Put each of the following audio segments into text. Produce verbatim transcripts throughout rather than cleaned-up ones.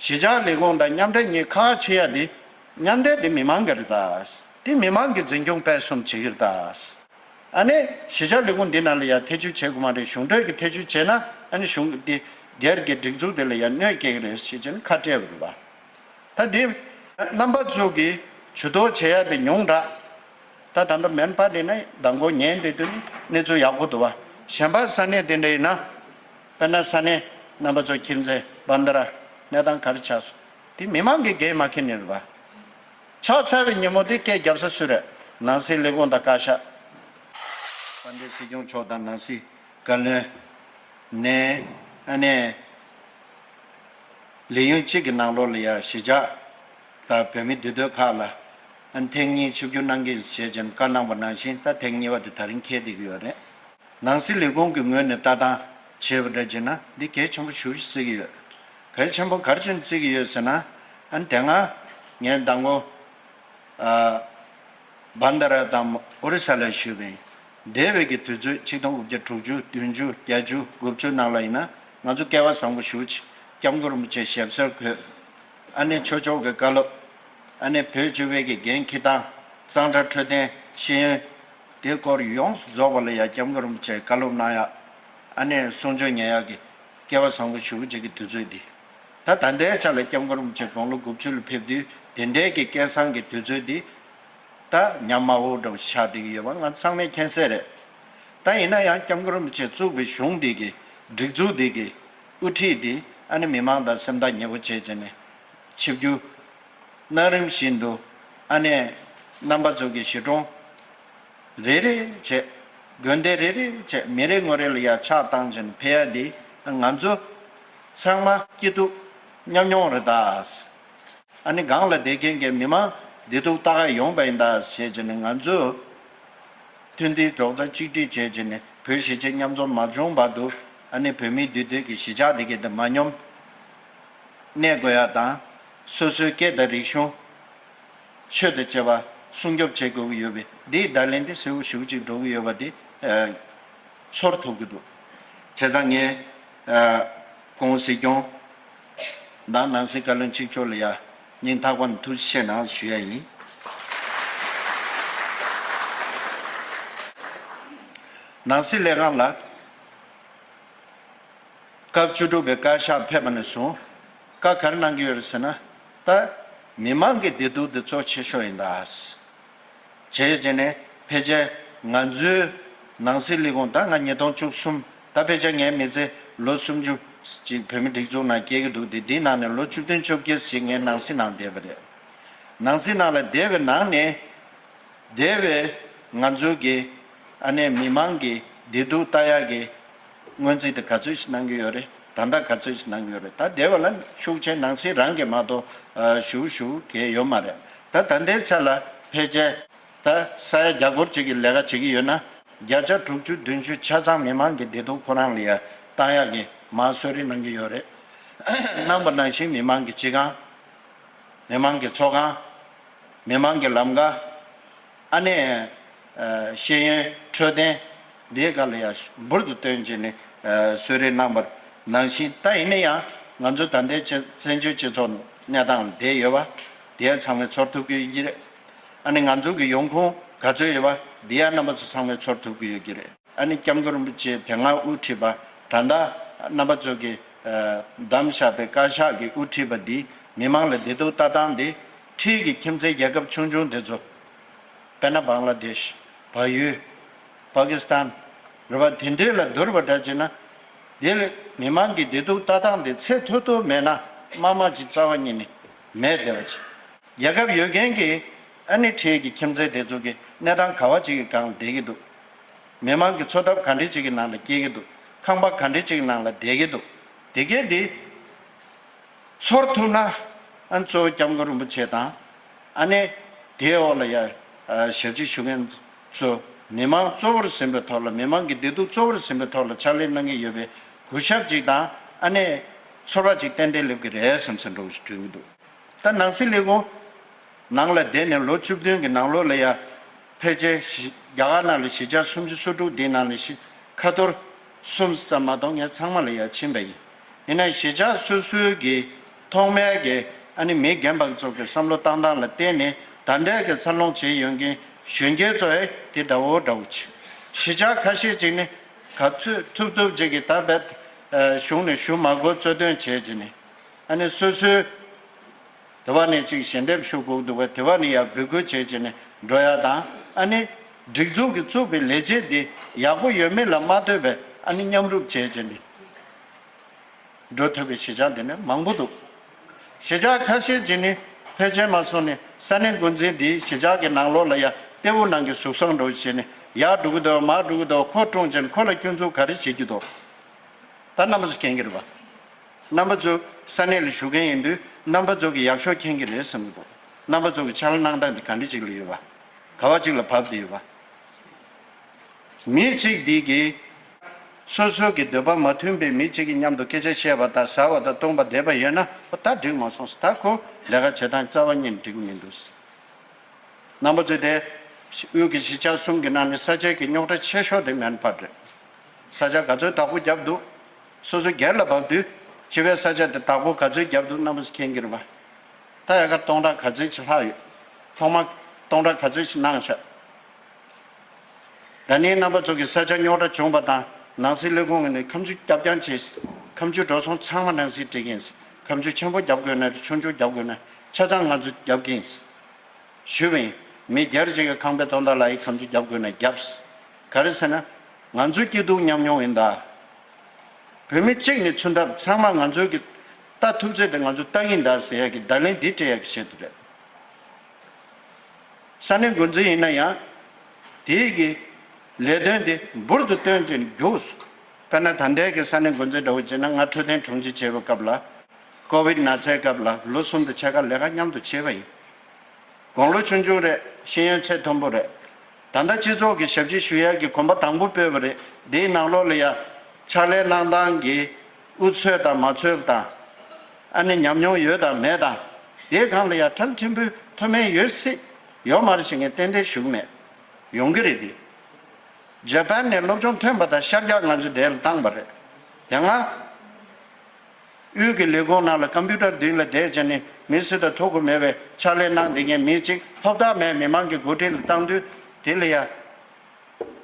གཞིས་ཆགས་ལས་ཁུངས་དང་མཉམ་འབྲེལ་གཉིས་ཁག་ཆེ་ཡ་དེ། མཉམ་འབྲེལ་དེ་མི་མང་གི་རེད་ད། དེ་མི་མང་གི་འཛིན་སྐྱོང་སྤེལ་གསུམ་བྱེད་ཀྱི་རེད་ད། ཨ་ནི་གཞིས་ཆགས་ལས་ཁུངས་འདི་ནང་ལ་ཡ་ཐེ་བྱུས་བྱེད་དགོས་མ་རེད། གཞུང་འབྲེལ་གྱི་ཐེ་བྱུས་བྱས་ན་ཨ་ནི་གཞུང་འདི་སྒེར་གྱི་སྒྲིག་འཛུགས་དེ་ལ་ཡ་གནོད་སྐྱེལ་གྱི་རེད་ཞེས་བྱས་ནས་ཁ་བྲལ་བ་རེད་པ། ད་འདི་རྣམ་པ་ཚོ་གིས་ཇུས་གཏོགས་བྱེད་ཡ་དེ་ཉུང་དྲགས། ད་ད་ལྟ་མེན་པ་རེད་ན་མདང་དགོང་ཉན་བསྡད་དུས་ནི་གནས་ཚུལ་ཡག་པོ་འདུག་པ། གཞན་པ་ས་གནས་དེ་འདྲ་ཡིན་ན། དཔེར་ན་ས་གནས་རྣམ་པ་ཚོ་ཁྱིམ་མཚེས་བྷན་དྷ་ར་གནས་སྟངས་ག་རེ་ཆགས་སོང་། དེ་མི་མང་གིས་འགན་མ་འཁྱེར་ནི་རེད་པ། ཆགས་ཚར་བའི་ཉིན་མོ་དེ་སྐད་རྒྱབ་ས་སུ་རེད། ནང་སྲིད་ལས་ཁུངས་དང་བཀའ་ཤག་དཔལ་ལྡན་སྲིད་སྐྱོང་མཆོག་དང་ནང་སྲིད་བཀའ་བློན་ནས་ཨ་ནས་ལས་ཡུན་གཅིག་གི་ནང་ལོགས་ལ་ཡ་གཞིས་ཆགས་དང་བོད་མི་འདུས་སྡོད་ཁག་ལ་ཨ་ནི་ཐེངས་གཉིས་ཆིབས་བསྒྱུར་གནང་གི་ཡིན་ཞེས་བྱས་ནས་བཀའ་གནང་བ་ནང་བཞིན་ད་ཐེངས་གཉིས་པ་དེ་ད་རིང་འཁེལ་བསྡད་ཀྱི་ཡོད་རེད། ནང་སྲིད་ལས་ཁུངས་ཀྱི་ངོས་ནས་ལྟ་སྟངས་བྱས་པ་འདྲ་བྱས་ན་འདི་གལ་ཆེན་པོ་ཞེ་པོ་ཅིག་བརྩི་གི་ཡོད། གལ་ཆེན་པོ་ག་རེ་བྱས་ནས་བརྩི་གི་ཡོད་ཟེར་ན། ཨ་ནི་དེ་སྔ་ངས་མདང་དགོང་ཨ་བྷན་དྷ་ར་དང་ཨོ་རི་ས་ལ་ཞུས་པ་ཡིན། འདས་པའི་གི་དུས་ཚོད་ཆིག་སྟོང་དགུ་བརྒྱ་དྲུག་ཅུ་བདུན་ཅུ་བརྒྱད་ཅུ་དགུ་བཅུ་ནང་ལ་ཡིན་ན་ང་ཚོ་སྐལ་བ་བཟང་པོ་ཞེ་པོ་ཅིག་སྐྱབས་མགོན་རིན་པོ་ཆེ་ཞབས་སོར་འཁོད། ཨ་ནི་ཆོས་ཕྱོགས་ཀྱི་བཀའ་སློབ། ཨ་ནི་བོད་སྤྱི་པའི་གི་འགན་འཁྱེར་སྟངས། གཙང་སྦྲ་འཕྲོད་བསྟེན་ཤེས་ཡོན། དེའི་སྐོར་ཡོངས་སུ་རྫོགས་པ་ལ་ཡང་སྐྱབས་མགོན་རིན་པོ་ཆེས་བཀའ་སློབ་གནང་ཡག་ཨ་ནི་གསུང་ཆོས་ཉན་ཡག་གི་སྐལ་བ་བཟང་པོ་ཞེ་པོ་ཅིག་གི་དུས་ཚོད་འདི། ད་ད་ལྟའི་ཆ་ལ་སྐྱབས་མགོན་རིན་པོ་ཆེ་དགུང་ལོ་དགུ་བཅུ་ལ་ཕེབས་དུས་དེ་འདྲའི་གི་སྐལ་བཟང་གི་དུས་ཚོད་འདི་ད་ཉམས་དམའ་བོ་འདྲ་བོ་ཆགས་བསྡད་ཀྱི་ཡོད་པ་ང་ཚང་མས་མཁྱེན་གསལ་རེད། ད་ཡིན་ན་ཡང་སྐྱབས་མགོན་རིན་པོ་ཆེས་བཙུགས་པའི་གཞུང་འདི་གི་སྒྲིག་འཛུགས་འདི་གི་དབུ་ཁྲིད་འདི་ཨ་ནི་མི་མང་དང་སེམས་ཐག་ཉེ་པོ་བྱས་བྱས་ནས་ཆིབས་བསྒྱུར་གནང་རིམ་བཞིན་དུ་ཨ་ནི་རྣམ་པ་ཚོ་གི་གཞིས་གྲོང་རེ་རེ་བྱས། དགོན་སྡེ་རེ་རེ་བྱས། མི་རེ་ངོ་རེ་ལ་ཡར་ཕྱག་བཏང་བྱས་ནས་ཕེབས་ཡ་འདི་ང་ཚོ་ཚང་མ་སྐྱིད་སྡུག་མཉམ་མྱོང་རེད་ད། ཨ་ནི་སྒང་ལ་བསྡད་མཁན་གྱི་མི་མང་བདེ་སྡུག་ལྟ་ག་ཡོང་པ་ཡིན་ད་ཞེས་བྱས་ནས་ང་ཚོས་མཐུན་སྒྲིལ་རྡོག་རྩ་གཅིག་སྒྲིལ་བྱས་བྱས་ནས་བོད་གཞིས་བྱེས་མཉམ་འཛོམས་མ་བྱུང་བར་དུ་ཨ་ནི་བོད་མིའི་འདུས་སྡོད་ཀྱི་གཞིས་ཆགས་འདི་གའི་དེ་མ་ཉམས་གནས་དགོས་ཡ་དང་། སོ་སོའི་སྐད་དང་རིག་གཞུང་། ཆོས་དང་བཅས་པ་སྲུང་སྐྱོབ་བྱེད་དགོས་ཀྱི་ཡོད་པས་འདིའི་བརྡ་ལན་འདི་གསལ་པོ་ཞེ་པོ་ཅིག་འགྲོ་གི་ཡོད་པ་འདི་ཚོར་ཐུབ་ཀྱི་འདུག་བྱས་ཙང་ངས་སྐུ་ངོ་སྲིད་སྐྱོང་དང་ནང་སྲིད་བཀའ་བློན་གཅིག་ལྕོགས་ལ་ཡ་སྙིང་ཐག་པ་ནས་ཐུགས་རྗེ་ཆེ་གནང་ཞུ་ཡ་ཡིན། ནང་སྲིད་ལས་ཁང་ལ་སྐབས་བཅུ་དྲུག་པའི་བཀའ་ཤག་ཕེབས་པ་ནས་བཟུང་བཀའ་ག་རེ་གནང་གི་ཡོད་རེད་ཟེར་ན། ད་མི་མང་གི་བདེ་སྡུག་དེ་གཙོ་ཆེ་ཤོས་ཡིན་ད། བྱས་བྱས་ནས་ཕལ་ཆེར་ང་ཚོའི་ནང་སྲིད་ལས་ཁུངས་ད་ང་ཉིས་སྟོང་བཅུ་གསུམ་ད་ཕལ་ཆེར་ངའི་མི་ཚེ་ལོ་སུམ་ཅུ་ཅིག་བོད་མི་སྒྲིག་འཛུགས་ནང་སྐྱེལ་གྱི་འདུག་སྟེ་འདིའི་ནང་ནས་ལོ་བཅུ་བདུན་བཅོ་བརྒྱད་ཞིག་ངའི་ནང་སྲིད་ནང་བསྡད་པ་རེད། ནང་སྲིད་ནང་ལ་བསྡད་པའི་ནང་ནས་བསྡད་པའི་ང་ཚོའི་གི་ཨ་ནེ་མི་མང་གི་བདེ་སྡུག་ལྟ་ཡག་གི་སྔོན་རྩིས་དེ་ག་ཚོད་ཞིག་གནང་གི་ཡོད་རེད། ད་ལྟ་ག་ཚོད་ཞིག་གནང་གི་ཡོད་རེད། ད་བསྡད་པ་ལ་ཤུགས་ཆེ་ནང་སྲིད་རང་གི་མ་གཏོགས་ཞུ་ཞུ་གི་ཡོད་མ་རེད། ད་ད་ལྟའི་ཆ་ལ་ཕལ་ཆེར་ད་ས་ཡ་བརྒྱ་སྐོར་ཅིག་གི་ལས་ཀ་བྱེད་ཀྱི་ཡོད་ན་བརྒྱ་ཆ་དྲུག་ཅུ་བདུན་ཅུ་ཆ་ཚང་མི་མང་གི་བདེ་སྡུག་ཁོ་རང་ལ་ཡ་བཏང་ཡག་གི་མར་གསོལ་རས་གནང་གི་ཡོད་རེད། གནང་པ་ནང་བཞིན་མི་མང་གི་སྤྱི་ཁང་། མི་མང་གི་ཚོགས་ཁང་། མི་མང་གི་ལམ་ཀ། ཨ་ནེ། ཤེས་ཡོན་འཕྲོད་བསྟེན། འདིའི་སྒང་ལ་ཡང་འབུར་དུ་བཏོན་བྱས་ནས་གསོལ་རས་གནང་བར་ནང་བཞིན་ད་ཡིན་ན་ཡང་ང་ཚོ་ད་ལྟའི་བཙན་བྱོལ་སྤྱི་ཚོགས་གནས་སྟངས་ལ་བསྡད་ཡོད་པ། དེ་ཚང་མས་ཚོར་ཐུབ་ཀྱི་ཡོད་ཀྱི་རེད། ཨ་ནེ་ང་ཚོ་གི་ཡོང་ཁུངས་ག་ཚོད་ཡོད་པ་འདི་ཡང་རྣམ་པ་ཚོ་ཚང་མས་ཚོར་ཐུབ་ཀྱི་ཡོད་ཀྱི་རེད། ཨ་ནི་སྐྱབས་མགོན་རིན་པོ་ཆེ་དེ་སྔ་དབུ་ཁྲིད་པ་ད་ལྟ་རྣམ་པ་ཚོ་གིས་བདམས་བཞག་པའི་བཀའ་ཤག་གི་དབུ་ཁྲིད་པ་འདིས་མི་མང་ལ་བདེ་སྡུག་ལྟ་སྟངས་འདི་འཁྲིས་ཀྱི་ཁྱིམ་མཚེས་རྒྱལ་ཁབ་ཆུང་ཆུང་དེ་ཚོ་དཔེར་ན་བང་ལ་དེཤ། བལ་ཡུལ། པ་ཀི་སི་ཐན། རེད་པ། དེ་འདྲའི་ལ་བསྡུར་བ་འདྲ་བྱས་ན། དེ་ལ་མི་མང་གི་བདེ་སྡུག་ལྟ་སྟངས་དེ་ཚད་མཐོ་མཐོ་མེད་ན་དམའ་དམའ་ཅིག་རྩ་བ་ཉིད་ནས་མེད་བསྡད་པ་ཅིག་རྒྱལ་ཁབ་ཡོད་མཁན་གྱི་ཨ་ནི་འཁྲིས་ཀྱི་ཁྱིམ་མཚེས་དེ་ཚོ་གི་གནས་སྟངས་ག་བ་ཅིག་གི་སྒང་ལ་བསྡད་ཀྱི་འདུག་མི་མང་གི་འཚོ་ཐབས་ག་འདྲ་ཅིག་གི་ནང་ལ་སྐྱེལ་གྱི་འདུག་ཁང་པ་ག་འདྲ་ཅིག་གི་ནང་ལ་བསྡད་ཀྱི་འདུག་དེ་གས་འདི་ཚོར་ཐུབ་ན་ཨ་ནི་གཙོ་བོ་སྐྱབས་མགོན་རིན་པོ་ཆེ་དང་ཨ་ནི་དེའི་འོག་ལ་ཡ་ཞབས་ཕྱི་ཞུ་མཁན་ཚོ་མི་མང་གཙོ་བོར་ཟིན་པའི་ཐོག་ལ་མི་མང་གི་བདེ་སྡུག་གཙོ་བོར་ཟིན་པའི་ཐོག་ལ་ཕྱག་ལས་གནང་གི་ཡོད་པའི་གུས་ཞབས་ཅིག་དང་ཨ་ནི་ཚོར་བ་ཅིག་ཏན་ཏན་སླེབས་ཀྱི་རེད་བསམ་བསམ་འདྲ་བོ་ཞིག་དྲན་གྱི་འདུག་ད་ནང་སྲིད་ལས་ཁུངས་ནང་ལ་བསྡད་ནས་ལོ་བཅུ་བདུན་གྱི་ནང་ལོགས་ལ་ཡ་ཕལ་ཆེར་གཞི་རྒྱ་གར་ནང་ལ་གཞིས་ཆགས་སུམ་ཅུ་སོ་དྲུག་འདིའི་ནང་ལ་གཞི་ཁ་ཐོར་གསུམ་ཙམ་མ་གཏོགས་ངས་ཚང་མ་ལ་ཡ་ཕྱིན་པ་ཡིན། ཡིན་ན་གཞིས་ཆགས་སོ་སོའི་གི་ ཐོག་མའི་གི་ཨ་ནི་མི་རྒན་པ་ཚོ་གི་བསམ་བློ་བཏང་སྟངས་ལ་བརྟེན་ནས་ད་ལྟའི་གི་འཚར་ལོངས་བྱེད་ཡོང་མཁན་གཞོན་སྐྱེས་ཚོ་ཨེ་དེ་འདྲ་བོ་འདྲ་བོ་བྱེད། གཞིས་ཆགས་ཁ་ཤས་ཅིག་ནི་ག་ཚོད་ཐུབ་ཐུབ་ཅིག་གི་ད་བེད་གཞུང་ནས་ཞུ་མ་དགོས་གཙོ་དོན་བྱེད་ཅིག་ནི་ཨ་ནི་སོ་སོའི་དེ་བ་ནས་ཅིག་ཞལ་འདེབས་ཞུ་དགོས་འདུག་བས་དེ་བ་ནས་ཡར་འབོད་སྐུལ་བྱེད་ཅིག་ནི་འགྲོ་ཡ་དང་ཨ་ནི་སྒྲིག་འཛུགས་ཀྱི་བཙུགས་པའི་ལས་བྱེད་འདི་ཡག་པོ་ཡོད་མེད་ལ་མ་ལྟོས་པའི་ཨ་ནི་མཉམ་རུབ་བྱེད་ཅིག་ནི། འགྲོ་ཐུབ་པའི་གཞིས་ཆགས་འདི་ནི་མང་པོ་འདུག་གཞིས་ཆགས་ཁ་ཤས་ཅིག་ནི་ཕལ་ཆེར་མ་སོང་ནས་ས་གནས་འགོ་འཛིན་འདིས་གཞིས་ཆགས་ཀྱི་ནང་ལོགས་ལ་ཡ་ལྟེ་བོ་ནང་གི་ཟུག་གཟེར་འགྲོ་བྱས་ནས་ཡར་འགྲོ་གི་འདུག་མར་འགྲོ་གི་འདུག་ཁོ་བཀྲོངས་བྱས་ནས་ཁོ་ལ་སྐྱོན་འཛུགས་ག་རེ་བྱེད་ཀྱི་འདུག་ད་རྣམ་པ་ཚོ་མཁྱེན་གྱི་རེད་པ། རྣམ་པ་ཚོ་ས་གནས་ལ་བཞུགས་མཁན་ཡིན་དུས་རྣམ་པ་ཚོ་གི་ཡག་ཤོས་མཁྱེན་གྱི་རེད་བསམ་གྱི་འདུག་རྣམ་པ་ཚོ་གི་ཕྱག་ལས་གནང་སྟངས་འདི་ག་འདྲ་ཅིག་ལ་ཡོད་པ། ག་བ་ཅིག་ལ་བབས་བསྡད་ཡོད་པ། མི་གཅིག་འདི་གིས་སོ་སོ་གི་འདོད་པ་མ་མཐུན་པའི་མི་གཅིག་གི་མཉམ་དུ་སྐད་ཆ་བཤད་པ་དང་ཟ་བ་དང་བཏུང་བ་བསྡད་པ་ཡོད་ན་ཁོ་ད་འགྲིག་མ་སོང་ཟེར། ད་ཁོ་ལས་ཀ་བྱེད་སྟངས་རྩ་བ་ཉིད་ནས་འགྲིག་མི་འདུག་ཟེར། རྣམ་པ་ཚོས་དེ་དབུས་ཀྱི་གཞིས་ཆགས་གསུམ་གྱི་ནང་ནས་ས་ཆའི་གི་རྙོག་དྲ་ཆེ་ཤོས་དེ་མན་ཕར་རེད། ས་ཆ་ག་ཚོད་བདག་པོ་བརྒྱབ་འདུག་སོ་སོ་སྒེར་ལ་བབས་དུས་སྤྱི་པའི་ས་ཆ་དེ་བདག་པོ་ག་ཚོད་བརྒྱབ་འདུག་རྣམ་པ་ཚོས་མཁྱེན་གྱི་རེད་པ། ད་ཡ་གར་སྟོང་ཕྲག་ག་ཚོད་ཅིག་ལྷག་ཡོད། ཐོག་མ་སྟོང་ཕྲག་ག་ཚོད་ཅིག་གནང་ཤག་ད་ནི་རྣམ་པ་ཚོ་གི་ས་ཆ་རྙོག་དྲ་བྱུང་བ་དང་ནང་སྲིད་ལས་ཁུངས་ནས་ཁ་མཆུ་རྒྱབ་རྐྱང་བྱས། ཁ་མཆུ་འགྲོ་སོང་ཚང་མ་ནང་སྲིད་སྤྲད་ཀྱིན། ཁ་མཆུ་ཆེན་པོ་རྒྱབ་དགོས་ན་ཆུང་ཆུང་རྒྱབ་དགོས་ན་ཆ་ཚང་ང་ཚོ་རྒྱབ་ཀྱིན། ཞུས་པ་ཡིན། མི་སྒེར་གཅིག་གི་ཁང་པའི་དོན་དག་ལ་ཡི་ཁ་མཆུ་རྒྱབ་དགོས་ན་རྒྱབ། ག་རེ་ཟེར་ན། ང་ཚོའི་སྐྱིད་སྡུག་མཉམ་མྱོང་ཡིན་ད། བོད་མི་གཅིག་ནས་མཚོན་ཐབས་ཚང་མ་ང་ཚོའི་གི་ལྟ་ཐུབ་ཚད་དེ་ང་ཚོ་ལྟ་གིན་ད་ཟེར་ཡ་གི་བརྡ་ལན་འདི་སྤྲད་ཡ་གི་ཆེད་དུ་རེད། ས་གནས་འགོ་འཛིན་ཡིན་ན་ཡང་། དེའི་གི་ལས་དོན་དེ་འབུར་དུ་བཏོན་ཅིང་རྒྱུགས། དཔེར་ན་ད་ལྟའི་གི་ས་གནས་འགོ་འཛིན་འདྲ་བོ་བྱས་ན་ང་འཕྲོད་བསྟེན་དྲུང་ཆེ་བྱེད་པའི་སྐབས་ལ། ཀོ་བིད་ན་ཚའི་སྐབས་ལ་ལོ་གསུམ་དུ་ཕྱེད་ཀ་ལས་ཀ་མཉམ་དུ་བྱས་པ་ཡིན། དགུང་ལོ་ཆུང་ཆུང་རེད། ཤེས་ཡོན་ཚད་མཐོན་པོ་རེད། ད་ལྟ་སྤྱི་ཚོགས་ཀྱི་ཞབས་ཕྱི་ཞུ་ཡས་ཀྱི་གོམ་པ་དང་པོ་སྤོས་པ་རེད། འདིའི་ནང་ལོགས་ལ་ཡ། ཕྱག་ལས་གནང་སྟངས་ཀྱི་འུ་ཚོད་དང་མ་ཚོད་དང་། ཨ་ནི་ཉམས་མྱོང་ཡོད་དང་མེད་དང་། དེའི་སྒང་ལ་ཡ་ཁྲལ་ཕྲན་བུ་མཐོ་དམན་ཡོད་སྲིད། ཡོད་མ་རེད་ཟེར་མཁན་ཏན་ཏན་ཞུ་གི་མེད། ཡོང་གི་རེད་དེ། ཇ་པན་ནས་སློབ་སྦྱོང་ཐོན་པ་དང་ཤར་རྒྱག་ང་ཚོས་དེ་ལ་བཏང་པ་རེད། དེ་སྔ་དབུས་ཀྱི་ལས་ཁུངས་ནང་ལ་ཀམ་པུ་ཊར་མདུན་ལ་བསྡད་བྱས་ནས་མི་སུ་དང་ཐུག་དགོས་མེད་པའི་ཕྱག་ལས་གནང་བསྡད་མཁན་མི་གཅིག་ལྷོ་བདག་མེད་མི་མང་གི་འགོ་ཁྲིད་ལ་བཏང་དུས་དེ་ལ་ཡ།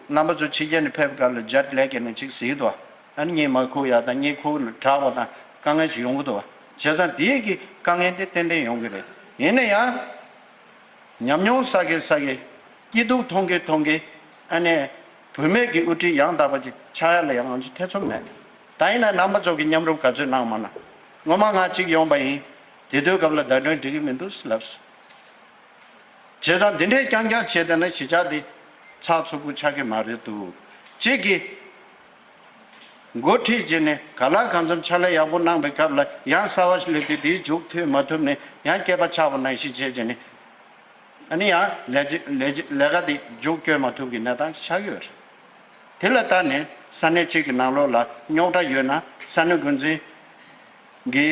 རྣམ་པ་ཚོ་ཕྱི་རྒྱལ་ནས་ཕེབས་སྐབས་ལ་ཇེཊ་ལེག་ཡིན་ན་ཅིག་ཟེར་གྱི་འདུག་ཨ་ནི་གཉིད་མ་ཁུག་ཡ་དང་གཉིད་ཁུག་དྲགས་པ་དང་དཀའ་ངལ་ཞིག་ཡོང་གི་འདུག་བྱས་ཙང་དེའི་གི་དཀའ་ངལ་དེ་ཏན་ཏན་ཡོང་གི་རེད། ཡིན་ན་ཡང་། ཉམས་མྱོང་བསགས་གིན་བསགས་གིན། སྐྱིད་སྡུག་མཐོང་གིན་མཐོང་གིན། ཨ་ནི། བུད་མེད་ཀྱི་དབུ་ཁྲིད་ཡང་དག་པ་ཅིག་ཆགས་ཡ་ལ་ཡང་ང་ཚོ་ཐེ་ཚོམ་མེད། ད་ཡིན་ན་རྣམ་པ་ཚོ་གི་མཉམ་རུབ་ག་ཚོད་གནང་མ་གནང་། སྔོན་མ་ང་གཅིག་ཡོང་པ་ཡིན། དེ་དུས་སྐབས་ལ་བརྡ་དོན་འགྲིག་གི་མི་འདུག་ལབ་སོང་། བྱས་ཙང་འདི་འདྲའི་རྐྱང་རྐྱང་བྱས་བསྡད་ན་གཞིས་ཆགས་འདི་ཚགས་ཚུད་པོ་ཆགས་ཀྱི་མ་རེད་འདུག་གཅིག་གིས་འགོ་ཁྲིད་བྱས་ནས་ག་ལ་གང་འཚམ་ཕྱག་ལས་ཡག་པོ་གནང་པའི་སྐབས་ལ་ཡང་གསར་བ་ཞིག་སླེབས་དུས་འདིའི་མཇུག་མཐུད་མ་ཐུབ་ནས་ཡང་སྐྱེས་པ་ཆགས་པ་ནང་བཞིན་བྱས་བྱས་ནས་ཨ་ནི་ཡང་ལས་བྱེད་ལས་བྱེད་ལས་ཀ་འདི་མཇུག་སྐྱོལ་མ་ཐུབ་ཀྱི་གནས་སྟངས་ཆགས་ཀྱི་ཡོད་རེད། དེ་ལ་ལྟ་ནས་ས་གནས་གཅིག་གི་ནང་ལོགས་ལ་རྙོག་དྲ་ཡོད་ན་ས་གནས་འགོ་འཛིན་གྱི་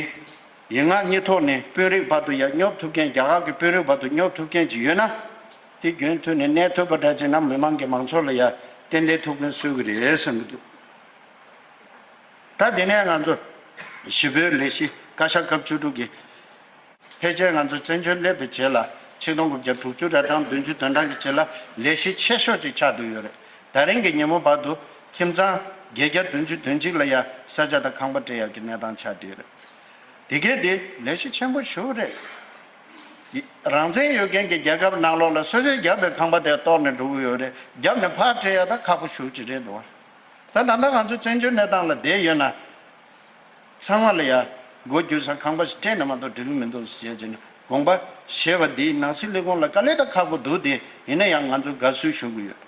ཡིག་ངག་གཉིས་ཐོག་ནས་དཔོན་རིགས་བར་དུ་ཡར་སྙོབ་ཐུབ་མཁན་རྒྱ་གར་གྱི་དཔོན་རིགས་བར་དུ་སྙོབ་ཐུབ་མཁན་ཅིག་ཡོད་ན། དེ་རྒྱུན་མཐུད་ནས་གནས་ཐུབ་པ་འདྲ་བྱས་ན་མི་མང་གི་མང་ཚོགས་ལ་ཡ་ཏན་ཏན་ཐུགས་ཕན་གསོས་ཀྱི་རེད་བསམ་གྱི་འདུག་ད་དེ་ནས་ང་ཚོ་ཞི་བོའི་ལས་གཞི་བཀའ་ཤག་སྐབས་བཅུ་དྲུག་གི་ཕལ་ཆེར་ང་ཚོ་བཙན་བྱོལ་སླེབས་པའི་རྗེས་ལ་ཆིག་སྟོང་དགུ་བརྒྱ་དྲུག་ཅུ་རེ་གྲངས་བདུན་ཅུ་དོན་གྲངས་ཀྱི་རྗེས་ལ་ལས་གཞི་ཆེ་ཤོས་ཅིག་ཆགས་བསྡད་ཡོད་རེད། ད་རིང་གི་ཉིན་མོ་བར་དུ་ཁྱིམ་ཚང་བརྒྱད་བརྒྱ་བདུན་ཅུ་དོན་གཅིག་ལ་ཡ་ས་ཆ་དང་ཁང་པ་སྤྲད་ཡག་གི་གནས་སྟངས་ཆགས་བསྡད་ཡོད་རེད། དེ་གས་དེ་ལས་གཞི་ཆེན་པོ་ཞིག་རེད། རང་བཙན་ཡོད་མཁན་གྱི་རྒྱལ་ཁབ་ནང་ལོགས་ལ་སོ་སོས་བརྒྱབ་པའི་ཁང་པ་དེ་གཏོར་ནས་འགྲོ་གི་ཡོད་རེད། བརྒྱབ་ནས་ཕར་སྤྲད་ཡ་ད་ཁག་པོ་ཞེ་པོ་ཅིག་རེད་འདུག་ད་ད་ལྟ་ང་ཚོ་བཙན་བྱོལ་གནས་སྟངས་ལ་བསྡད་ཡོད་ན། ཚང་མ་ལ་ཡ་སྒོ་རྒྱུ་ས་ཁང་པ་ཞིག་སྤྲད་ན་མ་གཏོགས་འགྲིག་གི་མི་འདུག་ཟེར་བྱས་ནས་དགོངས་པ་བཞེས་པ་འདིས་ནང་སྲིད་ལས་ཁུངས་ལ་དཀའ་ལས་ད་ཁག་པོ་འདུག་སྟེ་ཡིན་ན་ཡང་ང་ཚོ་དགའ་བསུ་ཞུ་གི་ཡོད།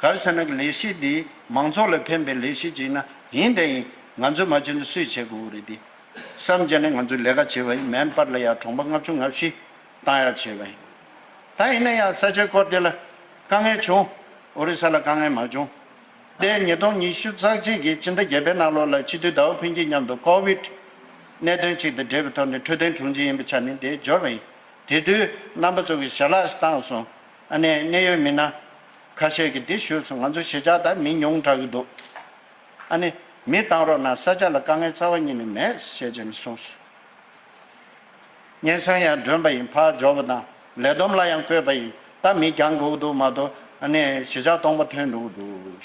ག་རེ་ཟེར་ན་ལས་གཞི་འདི་མང་ཚོགས་ལ་ཕན་པའི་ལས་གཞི་ཅིག་ཡིན་ན་ཡིན་དེ་ཡིན་ང་ཚོས་མ་བྱས་ན་སུས་བྱེད་དགོས་ཀྱི་རེད་དེ། བསམ་བྱས་ནས་ང་ཚོས་ལས་ཀ་བྱས་པ་ཡིན། མན་པར་ལ་ཡང་གྲོང་པ་ལྔ་བཅུ་ང་བཞི་བཏང་ཡག་བྱས་པ་ཡིན། ད་ཡིན་ན་ཡང་ས་ཆའི་སྐོར་དེ་ལ་དཀའ་ངལ་བྱུང་། ཨོ་རི་ས་ལ་དཀའ་ངལ་མ་བྱུང་། དེ་ཉིས་སྟོང་ཉི་ཤུ་རྩ་གཅིག་གི་ཕྱི་ཟླ་བརྒྱད་པའི་ནང་ལོགས་ལ་སྤྱི་འཐུས་ཟླ་བ་ཕུན་སྐྱིད་མཉམ་དུ་ཀོ་བིད་གནད་དོན་གཅིག་དང་འབྲེལ་བའི་ཐོག་ནས་འཕྲོད་བསྟེན་དྲུང་ཆེ་ཡིན་པའི་ཆ་ནས་དེ་འབྱོར་བ་ཡིན། དེ་དུས་རྣམ་པ་ཚོ་གིས་ཞལ་ལག་ཞིག་བཏང་སོང་། ཨ་ནི་གནད་ཡོད་མི་སྣ་ཁ་ཤས་ཀྱིས་འདི་ཞུས་སོང་། ང་ཚོ་གཞིས་ཆགས་ད་མི་ཉུང་དྲགས་ཀྱི་འདུག་ཨ་ནི་མི་བཏང་རོགས་གནང་། ས་ཆ་ལ་དཀའ་ངལ་རྩ་བ་ཉིད་ནས་མེད་ཞེས་བྱས་ནས་གསུངས་སོང་། སྙན་སེང་ཡང་སྒྲོན་པ་ཡིན། ཕར་འབྱོར་བ་དང་ལས་བསྡོམས་ལ་ཡང་བཀོད་པ་ཡིན། ད་མི་རྒྱང་དགོས་འདུག་མ་གཏོགས་ཨ་ནི་གཞིས་ཆགས་སྟོང་པ་ཐོན་འགྲོ་གི་འདུག་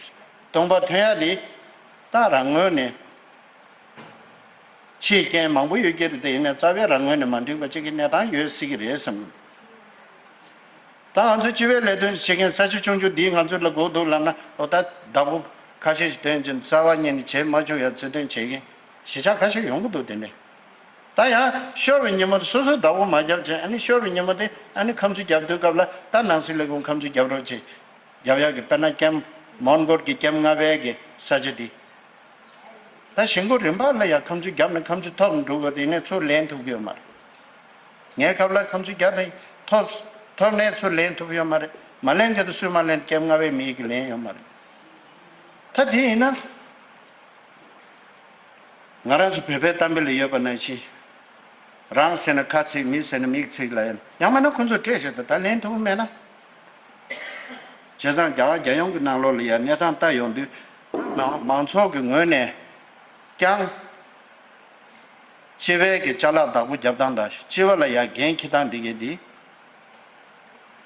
སྟོང་པ་ཐོན་ཡ་དེ་ད་རང་ངོས་ནས། ཕྱིའི་རྐྱེན་མང་པོ་ཡོད་ཀྱི་རེད་དེ། ཡིན་ནའི་རྩ་བའི་རང་ངོས་ནས་མ་འགྲིག་པ་གཅིག་གི་གནས་སྟངས་ཡོད་སྲིད་ཀྱི་རེད་བསམ་གྱི་འདུག་ད་ང་ཚོ་སྤྱི་པའི་ལས་དོན་བྱེད་མཁན་ས་ཆ་ཆུང་ཆུང་འདིས་ང་ཚོ་ལ་དགོས་འདུག་ལབ་ན། འོ་ད་བདག་པོ་ཁ་ཤས་ཤིག་ཐོན་ཅིང་རྩ་བ་ཉིད་ནས་བྱེད་མ་བཅུག་ཡ་རྩོད་དོན་བྱེད་མཁན་གཞིས་ཆགས་ཁ་ཤས་ཡོང་གི་འདུག་དེ་འདྲས། ད་ཡང་ཤོར་བའི་ཉིན་མོ་དེ་སོ་སོས་བདག་པོ་མ་བརྒྱབ་ཅིང་ཨ་ནི་ཤོར་བའི་ཉིན་མོ་དེ་ཨ་ནི་ཁ་མཆུ་རྒྱབ་དུས་སྐབས་ལ་ད་ནང་སྲིད་ལས་ཁུངས་ཁ་མཆུ་རྒྱབ་རོགས་བྱེད། རྒྱབ་ཡག་གི་དཔེར་ན་ཀེམ་མོན་གྷོར་གྱི་ཀེམ་ལྔ་པའི་གི་ས་ཆ་འདི། ད་གཞིས་འགོ་རིམ་པ་ལ་ཡང་ཁ་མཆུ་བརྒྱབ་ནས་ཁ་མཆུ་ཐོབ་འགྲོ་དགོས་དེ་ནས་ཚུར་ལེན་ཐུབ་ཀྱི་ཡོད་མ་རེད། ངའི་སྐབས་ལ་ཁ་མཆུ་བརྒྱབ་ནས་ཐོབ་ཐོབ་ནས་ཚུར་ལེན་ཐུབ་ཡོད་མ་རེད། མ་ལེན་གྱི་དུ་སུས་མ་ལེན་ཀེམ་ལྔ་པའི་མི་ཡིས་ལེན་ཡོད་མ་རེད། ད་དེ་ཡིན་ན། ང་རང་ཚོ་བོད་པའི་གཏམ་དཔེ་ལ་ཡོད་པ་ནང་བཞིན། རང་ཟེར་ན་ཁ་ཚིག་མི་ཟེར་ན་མིག་ཚིག་ལ་ཡང་མིན་ན་ཁོ་ཚོ་སྤྲད་བཞག་ད་ད་ལེན་ཐུབ་མེད་ན། བྱས་ཙང་རྒྱ་གར་རྒྱལ་ཡོངས་ཀྱི་ནང་ལོགས་ལ་ཡང་གནས་སྟངས་ལྟ་ཡོང་དུས། མང་མང་ཚོགས་ཀྱི་ངོས་ནས་ཀྱང་། སྤྱི་པའི་གི་ཅ་ལག་བདག་པོ་རྒྱབ་སྟངས་དང་སྤྱི་པ་ལ་ཡང་འགན་འཁྱེར་སྟངས་འདི་གས་འདི།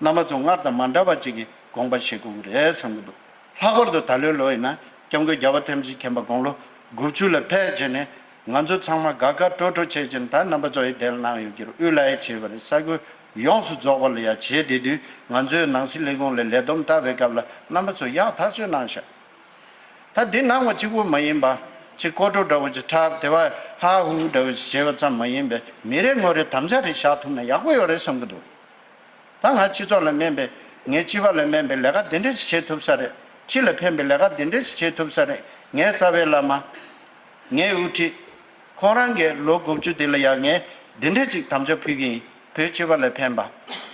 རྣམ་པ་ཚོ་སྔར་དང་མ་འདྲ་བ་ཅིག་གི་དགོངས་པ་བཞེས་དགོས་ཀྱི་རེད་བསམ་གྱི་འདུག་ལྷག་པར་དུ་ད་ལོའི་ལོ་ཡིན་ན་སྐྱབས་མགོན་རྒྱལ་བ་ཐམས་ཅད་མཁྱེན་པ་དགུང་ལོ་དགུ་བཅུ་ལ་ཕེབས་བྱས་ནས་ང་ཚོ་ཚང་མ་དགའ་དགའ་སྤྲོ་སྤྲོ་བྱས་བྱས་ནས་ད་རྣམ་པ་ཚོ་ཡི་དེ་ལ་གནང་ཡོད་ཀྱི་རེད། དབུས་ལ་ཡ་བྱས་པ་རེད། ས་ཁུལ་ཡོངས་སུ་རྫོགས་པ་ལ་ཡ་བྱས་བསྡད་དུས་ང་ཚོའི་ནང་སྲིད་ལས་ཁུངས་ལ་ལས་བསྡོམས་བཏབ་པའི་སྐབས་ལ་རྣམ་པ་ཚོ་ཡག་ཐག་ཆོད་གནང་ཤག་ད་འདི་གནང་བ་གཅིག་པུ་མ་ཡིན་པ། ཅིག་སྐོར་བྲོ་འདྲ་བོ་ཅིག་འཁྲབ་དེ་བ་ཧ་ཧུ་འདྲ་བོ་ཅིག་བྱས་པ་ཙམ་མ་ཡིན་པའི་མི་རེ་ངོ་རེ་དམ་བཅའ་རེ་བཞག་ཐུབ་ན་ཡག་པོ་ཡོད་རེད་བསམ་གྱི་འདུག་ད་ང་སྤྱི་ཚོགས་ལ་སྨན་པའི་ངའི་སྤྱི་པ་ལ་སྨན་པའི་ལས་ཀ་འདི་འདྲ་ཞིག་བྱེད་ཐུབ་ས་རེད། སྤྱི་ལ་ཕན་པའི་ལས་ཀ་འདི་འདྲ་ཞིག་བྱེད་ཐུབ་ས་རེད། ངའི་རྩ་བའི་བླ་མ། ངའི་དབུ་ཁྲིད། ཁོང་རང་གི་ལོ་དགུ་བཅུ་འདི་ལ་ཡང་ངས་འདི་འདྲ་ཅིག་དམ་བཅའ་ཕུལ་གྱི་ཡིན། བོད་སྤྱི་པ་ལ་ཕན་པ།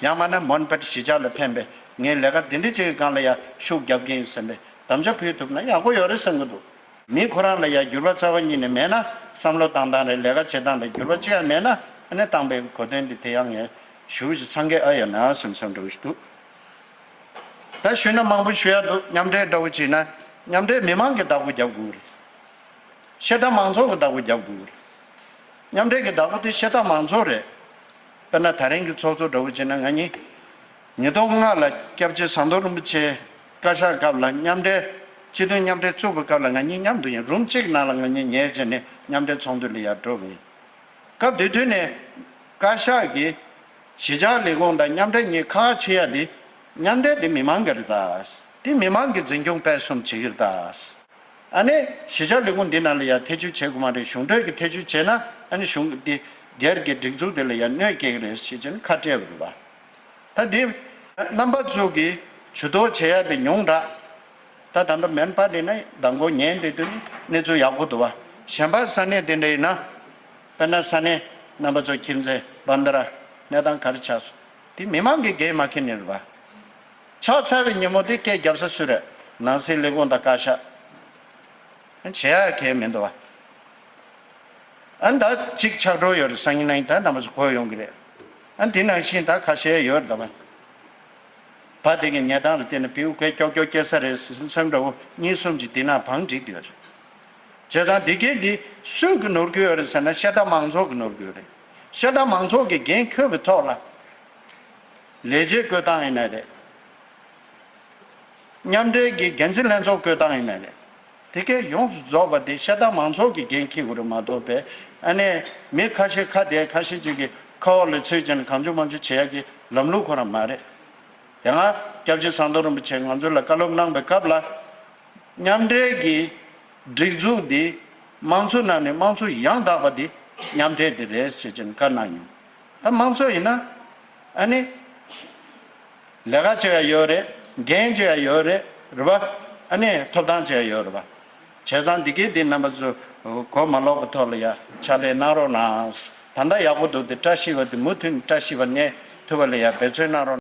ཡང་མིན་ན་མོན་སྦེལ་གཞིས་ཆགས་ལ་ཕན་པའི་ངའི་ལས་ཀ་འདི་འདྲ་ཅིག་གི་སྒང་ལ་ཡང་ཤུགས་རྒྱབ་ཀྱི་ཡིན་བསམ་པའི་དམ་བཅའ་ཕུལ་ཐུབ་ན་ཡག་པོ་ཡོད་རེད་བསམ་གྱི་འདུག་མི་ཁོ་རང་ལ་ཡང་འགྱུར་བ་རྩ་བ་ཉིད་ནས་མེད་ན། བསམ་བློ་བཏང་སྟངས་རེད། ལས་ཀ་བྱེད་སྟངས་ལ་འགྱུར་བ་ཅི་ཡང་མེད་ན། ཨ་ནི་བཏང་པའི་གོ་དོན་འདི་དེ་ཡང་ངས་ཞུ་ཞིག་འཚང་ཁ་ཨ་ཡོད་ན་བསམ་བསམ་འདྲ་བོ་ཞིག་འདུག་ད་ཞུས་ན་མང་པོ་ཞུ་ཡ་འདུག་མཉམ་འབྲེལ་འདྲ་བོ་བྱས་ན་མཉམ་འབྲེལ་མི་མང་གི་བདག་པོ་རྒྱབ་དགོས་རེད། ཤ་སྟག་མང་ཚོགས་ཀྱི་བདག་པོ་རྒྱབ་དགོས་རེད། མཉམ་འབྲེལ་གྱི་བདག་པོ་དེ་ཤ་སྟག་མང་ཚོགས་རེད། དཔེར་ན་ད་རིང་གི་ཚོགས་གཙོ་འདྲ་བོ་བྱས་ན་ང་གཉིས། ཉིས་སྟོང་ལྔ་ལ་སྐྱབས་རྗེ་ཟམ་གདོང་རིན་པོ་ཆེ་བཀའ་ཤག་སྐབས་ལ་མཉམ་འབྲེལ་སྤྱི་མཐུན་མཉམ་འབྲེལ་བཙུགས་པའི་སྐབས་ལ་ང་གཉིས་མཉམ་དུ་ཡིན། རུམ་གཅིག་ནང་ལ་ང་གཉིས་ཉལ་བྱས་ནས་མཉམ་འབྲེལ་ཚོགས་འདུ་ལ་ཡར་འགྲོ་བ་ཡིན། སྐབས་དེ་དུས་ནས་བཀའ་ཤག་གིས་གཞིས་ཆགས་ལས་ཁུངས་དང་མཉམ་འབྲེལ་གཉིས་ཁག་ཁག་ཕྱེ་ཡ་དེ། མཉམ་འབྲེལ་དེ་མི་མང་གི་རེད་ད། དེ་མི་མང་གིས་འཛིན་སྐྱོང་སྤེལ་གསུམ་བྱེད་ཀྱི་རེད་ད། ཨ་ནི་གཞིས་ཆགས་ལས་ཁུངས་འདི་ནང་ལ་ཡ་ཐེ་བྱུས་བྱེད་དགོས་མ་རེད། གཞུང་འབྲེལ་གྱི་ཐེ་བྱུས་བྱས་ན་ཨ་ནི་གཞུང་འདི་སྒེར་གྱི་སྒྲིག་འཛུགས་དེ་ལ་ཡ་གནོད་སྐྱེལ་གྱི་རེད་ཟེར་བྱས་ནས་ཁ་སྤྲད་པ་རེད་པ། ད་འདི་རྣམ་པ་ཚོ་གིས་ཇུས་གཏོགས་བྱེད་ཡ་དེ་ཉུང་དྲགས། ད་ད་ལྟ་མེན་པར་ཊི་ན་མདང་དགོང་ཉན་བསྡད་དུས་ནི་གནས་ཚུལ་ཡག་པོ་འདུག་བ། གཞན་པ་ས་གནས་དེ་འདྲ་ཡིན་ན། དཔེར་ན་ས་གནས་རྣམ་པ་ཚོ་ཁྱིམ་མཚེས་བན་དྷ་ར་གནས་སྟངས་ག་རེ་ཆགས་སོང་། དེ་མི་མང་གིས་འགན་མ་འཁྱེར་ནི་རེད་བ། ཆགས་ཚར་བའི་ཉིན་མོ་དེ་སྐད་རྒྱབ་ས་སུ་རེད། ནང་སྲིད་ལས་ཁུངས་དང་བཀའ་ཤག་བྱེད་ཡ་གལ་མི་འདུག་བ། ཨ་ནི་ད་གཅིག་ཆགས་འགྲོ་ཡོད་རེད། སང་ཉིན་གནངས་ཉིན་ད་རྣམ་པ་ཚོ་གོ་ཡོང་གི་རེད། ཨ་ནི་དེ་ནང་བཞིན་ད་ཁ་ཤས་ཡོད་རེད་ད་བ། བ་དེ་གི་ཉལ་སྟངས་ལ་བལྟས་ན་བེའུ་གས་ཀྱོག་ཀྱོག་སྐྱེ་ས་རེད་བསམ་འདྲ་བོ་གཉིས་གསུམ་གྱིས་དེ་ན་བང་བསྒྲིགས་ཡོད་རེད། བྱས་ཙང་འདི་གས་འདི་སུས་ཀྱི་ནོར་གྱི་ཡོད་རེད་ཟེར་ན་ཤ་སྟག་མང་ཚོགས་ཀྱི་ནོར་གྱི་ཡོད་རེད། ཤ་སྟག་མང་ཚོགས་ཀྱི་འགན་འཁྱེར་བའི་ཐོག་ལ། ལས་བྱེད་བསྐོས་སྟངས་ཡིན་ན་རེད། མཉམ་འབྲེལ་གྱི་འགན་འཛིན་ལྷན་ཚོགས་བསྐོས་སྟངས་ཡིན་ན་རེད། དེ་གས་ཡོངས་སུ་རྫོགས་པ་དེ་ཤ་སྟག་མང་ཚོགས་ཀྱི་འགན་འཁྱེར་དགོས་རེད་མ་གཏོགས་པས་ཨ་ནི་མི་ཁ་ཤས་ཁ་བདེ་ཁ་ཤས་ཅིག་གི་ཁ་འོག་ལ་ཚུད་ཀྱང་གང་བྱུང་མང་བྱུང་བྱེད་ཡག་གི་ལམ་ལུགས་ཁོ་རང་མ་རེད། དེ་སྔ་སྐྱབས་རྗེ་ཟམ་གདོང་རིན་པོ་ཆེས་ང་ཚོ་ལ་བཀའ་སློབ་གནང་པའི་སྐབས་ལ། མཉམ་འབྲེལ་གྱི་སྒྲིག་འཛུགས་འདི་དམངས་གཙོ་ནང་ནས་དམངས་གཙོ་ཡང་དག་པ་འདི་མཉམ་འབྲེལ་འདི་རེད་ཟེར་གྱིན་བཀའ་གནང་མྱོང་། ད་དམངས་གཙོ་ཡིན་ན་ཨ་ནི་ལས་ཀ་བྱེད་ཡ་ཡོད་རེད། འགན་བྱེད་ཡ་ཡོད་རེད། རེད་པ། ཨ་ནི་ཐོབ་ཐང་བྱེད་ཡ་ཡོད་རེད་པ། བྱས་ཙང་འདི་གའི་འདི་རྣམ་པ་ཚོ་གོ་མ་ལོག་པའི་ཐོག་ལ་ཡ་ཕྱག་ལས་གནང་རོགས་གནང་། ད་ལྟ་ཡག་པོ་འདུག་དེ་བཀྲ་ཤིས་པ་དེ་མུ་མཐུད་ནས་བཀྲ་ཤིས་པ་གནས་ཐུབ་པ་ལ་ཡ་འབད་བརྩོན་གནང་རོགས།